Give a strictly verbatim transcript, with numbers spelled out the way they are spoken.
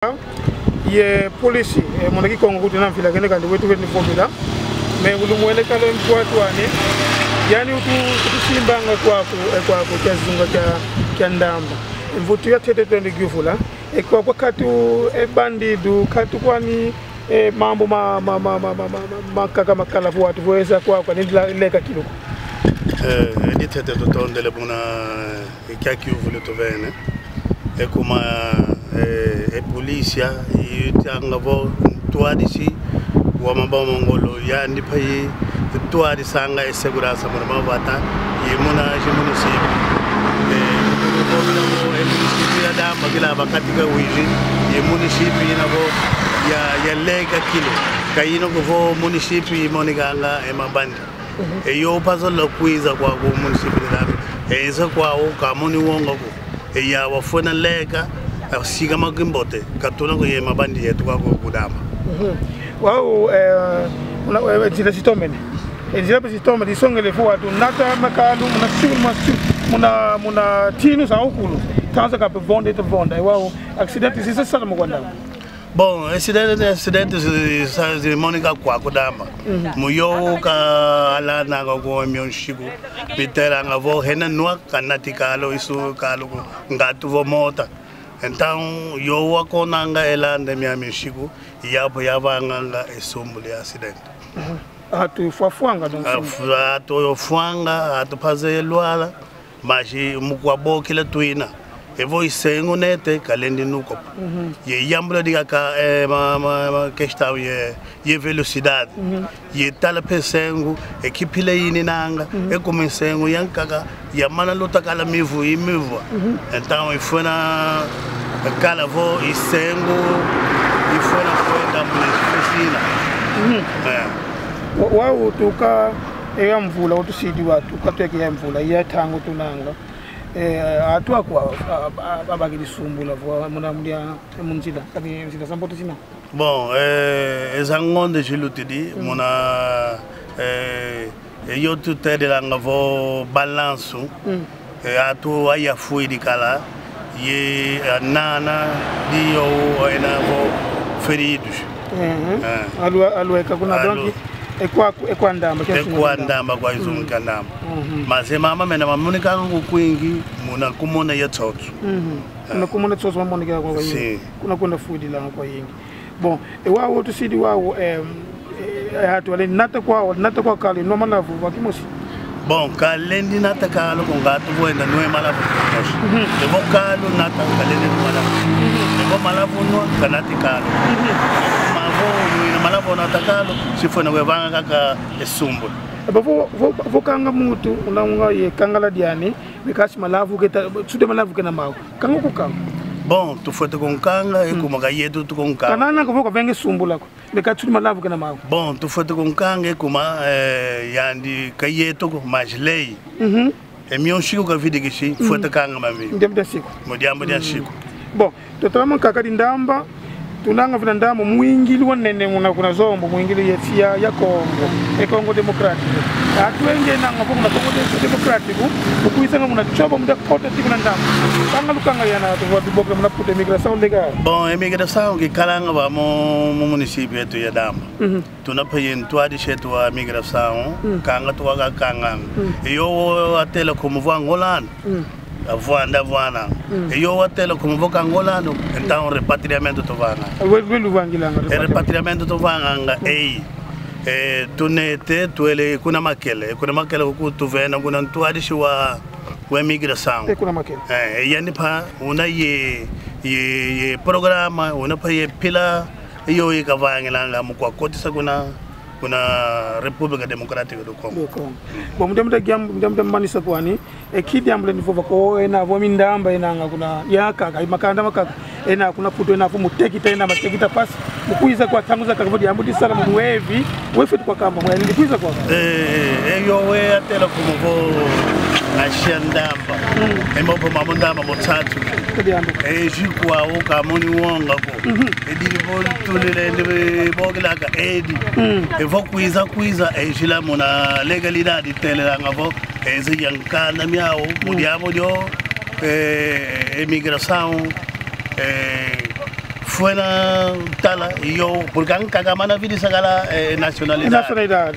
ye polisi, eh, muna Kikongo kuti na mvila kene kandi wetu veni vovila. Me ulumwene kale mtu watu wane. Yani utu, utusimbanga kwaku, eh, kwaku kia zunga kia, kia Ndamba. Mvutu ya tete twende gyuvula. E kwaku katu, eh, bandidu, katu kwani, eh, mambu ma, ma, makaka makala vo watu voeza kwaku, ni la, leka kilu. Eh, eh, di tete tutondele muna, eh, kia kiuvulu tuvene. E kuma, eh, e polícia, itanga vo ntwadisi wa maboma ngolo, yandi pai ntwadisanga e segurança muna mavata, ye muna zi município. Eh, vo e município ya Damba kila ba katika wizi, ye município ina vo ya, ya leka kilu. Ka ina ko vo município imonikanga e mabandi. E yo pazola kwiza kwa ku município de Damba. E iza kwau ka moni wonga ko. E ya wafwena leka, a sikama kimbote. Katuna ko ye mabandi yetu kwa ku, ku Damba. Wau, eh, una, eh, nzila zitomene. E nzila pe zitomene, disongele fu watu, nata makalu, muna siu, muna siu, muna, muna tinu sa ukulu. Tanza kape vonda, ito vonda. E wau, acidente, zisa sala mu kwa Ndamba. Bon, acidente, acidente, zi, zi, zi, monika kwa ku Damba. Mu yo ka alana ka ku mio nsiku. Pitelanga vo hena nwa kanati kalo isu kalo ku ngatu vo mota. Então, yo wakonanga elande mia misiku, yapo yavanganga e sumbu lia acidente. Atu fwafwanga donc. Afu-, atu fwanga, atu paze lwala. Mas mu kwa bokila twina. Evo isengu nete kalendi nuko. Ye yambula diga ka, eh, ma, ma, ma questão ye, ye velocidade. Ye tala pe sengu, e kipila ininanga, e kuma isengu yankaka, yamana luta kala mivu, imivu. Então, ifwena kala vo isengu, ifwena kwenda muna sina. Eh. Wa, wa utuka, e ya mvula, utusidi watu, katweke ya mvula, ya tangu tunanga. Eh, atu akwa, a, a, abakidi sumbula vo muna mudia, mu nzila, kani nzila za mbote zina. Bon, eh, eza ngonde zilutidi, muna, eh, e yo tutedelanga vo balanço, eh, atu ayafwidi kala, ye, eh, nana, di yo ena vo feridos. Eh. Alu, alu eka kuna. Alu. Donc, e kwa, e kwa Ndamba, kia e kwa Ndamba, kwa izunga kia Ndamba. Mas e mama mena mamonikanga kukwingi, muna kumona ya tsotso. Kuna kumona tsotso mamonikanga kwayingi. Sim. Kuna kuna fwidilanga kwayingi. Bon, e wau tusidi wau, em, eh, atu ale nata kwau, nata kwau kali, nwa malavu, wa kimosi. Bon, kalendi nata kalo ko ngatu vo enda nwe malavu. Evo kalo nata kalendi nwe malavu. Evo malavu nwa kanati kalo. Mavo nwe malavu nata kalo, sifwena wevanga kaka e sumbu. Eba vo, vo, vo kanga muntu, una unga ye kangala diani, me kasi malavu keta, sude malavu kena mau. Kanga kukanga. Bon, tufwete kunkanga, e kuma ka yetu tukunkanga. Kanana ko vo kavenge sumbula ko. Me ka tsudi malavu kena mau. Bon, tufwete kunkanga e kuma, eh, yandi ka yetu ko, mas lei. E mio nsiku kavidikisi, fwete kanga mami. Mu diambu dia nsiku. Mu diambu dia nsiku. Bon, tutala mankaka di Ndamba, tunanga vina Ndamba, mwingilu wanene muna kuna Zombo, mwingilu ye nsi ya, ya Kongo, e Kongo Democrático. Atwenge nanga vo muna Kongo Democrático, ukwisanga muna choba muda kota ti kuna Ndamba. Kanga lukanga yana atu, watu boka muna puta imigração legal. Bon, imigração kikalanga ba mu, mu município yetu ya Ndamba. Tuna pa ye ntwadisi etu wa migração, kanga tuwaka kanganga. E yo atela como vo angolano, avwanda avwana. E yo atela como vo ka angolano, então repatriamento tuvanga. E repatriamento tuvanga nga ei. E, tunete, twele kuna Makele. Kuna Makele kuku tuvena kuna ntwadisi wa, wa migração. E kuna Makele. E, e yani pa, una ye, ye, ye programa, una pa ye pila, e yo ikavangilanga mu kwa kotisa kuna, kuna República Democrática do Congo. Do Congo. Bon, mu diambu dia, mu diambu dia manisa kwani, e ki diambu lendi vova ko, ena vo mi Ndamba, enanga kuna, ya kaka, i makanda makaka, ena kuna Putu, ena vo mutekita, ena matekita pasi, mukwiza kwa tangu zakaka vo diambu disala mu wevi, wefwete kwa kamba, mwe ndi kwiza kwa. E, e, e, yo we atela kuma vo, asia Ndamba. E mo po mamo Ndamba mo tsatu. Diambu. E, zi kwau ka moni wonga ko. Edi bo tulile, ndi bokilaka edi. Evo kwiza, kwiza, ezila muna legalidade telelanga vo, ezi yankanda miau, mu diambu dio, eh, imigração, eh, Fuena tala, yo, porque an kaka mana vidisa kala, eh, nacionalidade. Nacionalidade.